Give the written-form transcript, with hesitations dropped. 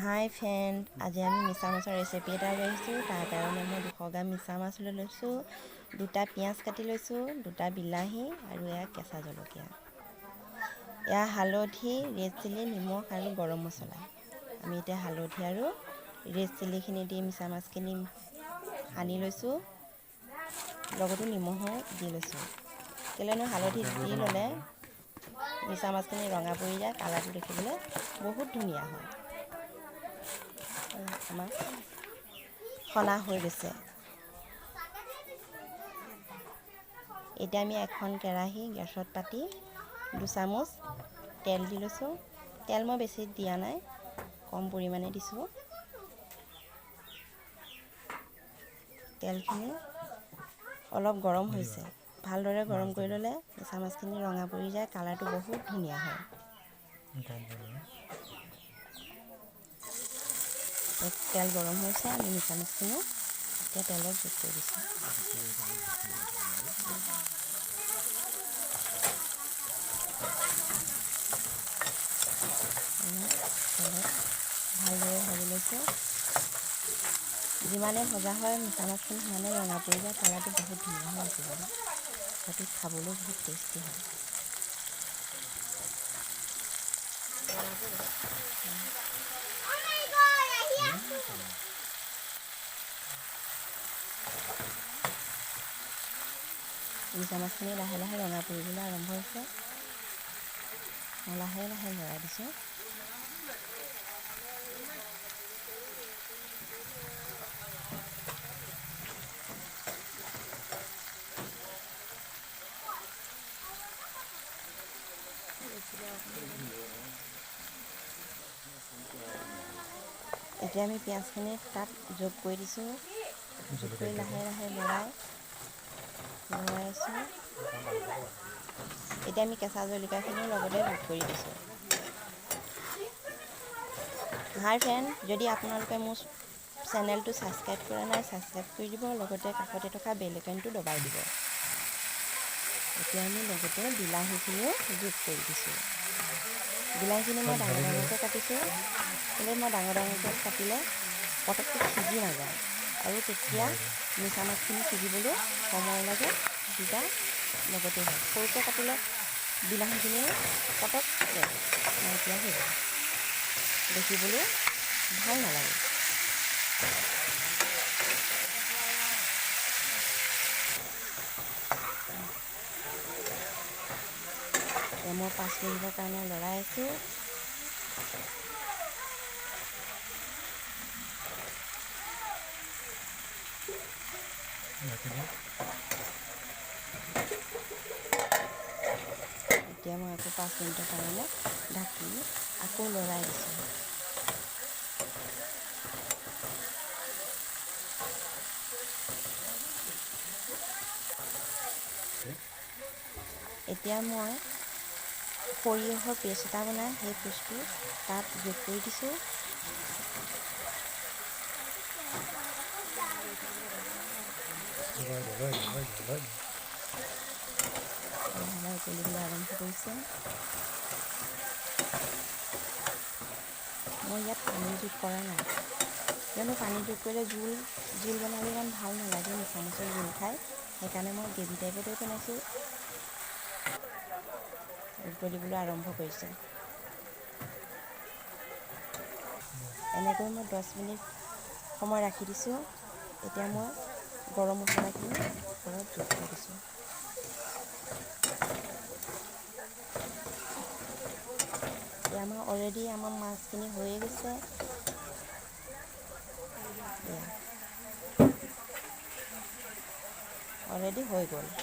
হাই friend, আজি আমি মিছা মাছৰ ৰেচিপি এটা লৈ আহিছোঁ। তাৰ কাৰণে মই 200 গ্ৰাম মিছা মাছ লৈ লৈছোঁ, দুটা পিঁয়াজ কাটি লৈছোঁ, দুটা বিলাহী আৰু এয়া কেঁচা জলকীয়া, এয়া হালধি, ৰেড চিলি, নিমখ আৰু গৰম মছলা। আমি এতিয়া হালধি আৰু ৰেড চিলিখিনি দি মিছা মাছখিনি সানি লৈছোঁ, লগতে নিমখো দি লৈছোঁ। কেলেনো হালধি দি ল'লে মিছা মাছখিনি ৰঙা পৰি যায়, কালাৰটো দেখিবলৈ বহুত ধুনীয়া হয়। আমাৰ সনা হৈ গৈছে। এতিয়া আমি এখন কেৰাহী গেছত পাতি 2 চামুচ তেল দি লৈছোঁ। তেল মই বেছি দিয়া নাই, কম পৰিমাণে দিছোঁ। তেলখিনি অলপ গৰম হৈছে। ভালদৰে গৰম কৰি ল'লে মিছা মাছখিনি ৰঙা পৰি যায়, কালাৰটো বহুত ধুনীয়া হয়। তেল গৰম হৈছে। আমি মিছা মাছখিনিও এতিয়া তেলত যোগ কৰি দিছোঁ। তেলত ভালদৰে ভাজি লৈছোঁ। যিমানে ভজা হয় মিছা মাছখিনি, সিমানে ৰঙা পৰি যায়, কালাৰটো বহুত ধুনীয়া হৈ দেখিবলৈ, সেইটো খাবলৈও বহুত টেষ্টি হয়। মিছা মাছখিনি লাহে লাহে ৰঙা পৰিবলৈ আৰম্ভ হৈছে। মই লাহে লাহে লৰাই দিছোঁ। এতিয়া আমি পিঁয়াজখিনি তাত যোগ কৰি দিছোঁ। যোগ কৰি লাহে লাহে লৰাই লৰাই আছোঁ। এতিয়া আমি কেঁচা জলকীয়াখিনিও লগতে যোগ কৰি দিছোঁ। হাই ফ্ৰেণ্ড, যদি আপোনালোকে মোৰ চেনেলটো ছাবস্ক্ৰাইব কৰা নাই, ছাবস্ক্ৰাইব কৰি দিব, লগতে কাষতে থকা বেল আইকনটো দবাই দিব। এতিয়া আমি লগতে বিলাহীখিনিও যোগ কৰি দিছোঁ। বিলাহীখিনি মই ডাঙৰ ডাঙৰকৈ কাটিছোঁ। কেলৈ মই ডাঙৰ ডাঙৰকৈ কাটিলে পটককৈ সিজি নাযায় আৰু তেতিয়া মিছা মাছখিনি সিজিবলৈও সময় লাগে, দুটা লগতে হয়। সৰুকৈ কাটিলে বিলাহীখিনিও পটককৈ নাইকিয়া হৈ যায়, দেখিবলৈও ভাল নালাগে। মই 5 মিনিটৰ কাৰণে লৰাই আছোঁ। এতিয়া মই আকৌ 5 মিনিটৰ কাৰণে ঢাকি আকৌ লৰাই দিছোঁ। এতিয়া মই সৰিয়হৰ পেষ্ট এটা বনাই সেই পেষ্টটো তাত যোগ কৰি দিছোঁ। লাহে লাহে উতলিবলৈ আৰম্ভ কৰিছে। মই ইয়াত পানী যোগ কৰা নাই, কিয়নো পানী যোগ কৰিলে জোল জোল বনালে ইমান ভাল নালাগে মিছা মাছৰ জোল খাই। সেইকাৰণে মই গ্ৰেভি টাইপতে বনাইছোঁ। উতলিবলৈ আৰম্ভ কৰিছে। এনেকৈ মই 10 মিনিট সময় ৰাখি দিছোঁ। এতিয়া মই গৰম মছলাখিনি ওপৰত যোগ কৰি দিছোঁ। এতিয়া আমাৰ অলৰেডি আমাৰ মাছখিনি হৈয়ে গৈছে। এয়া অলৰেডি হৈ গ'ল।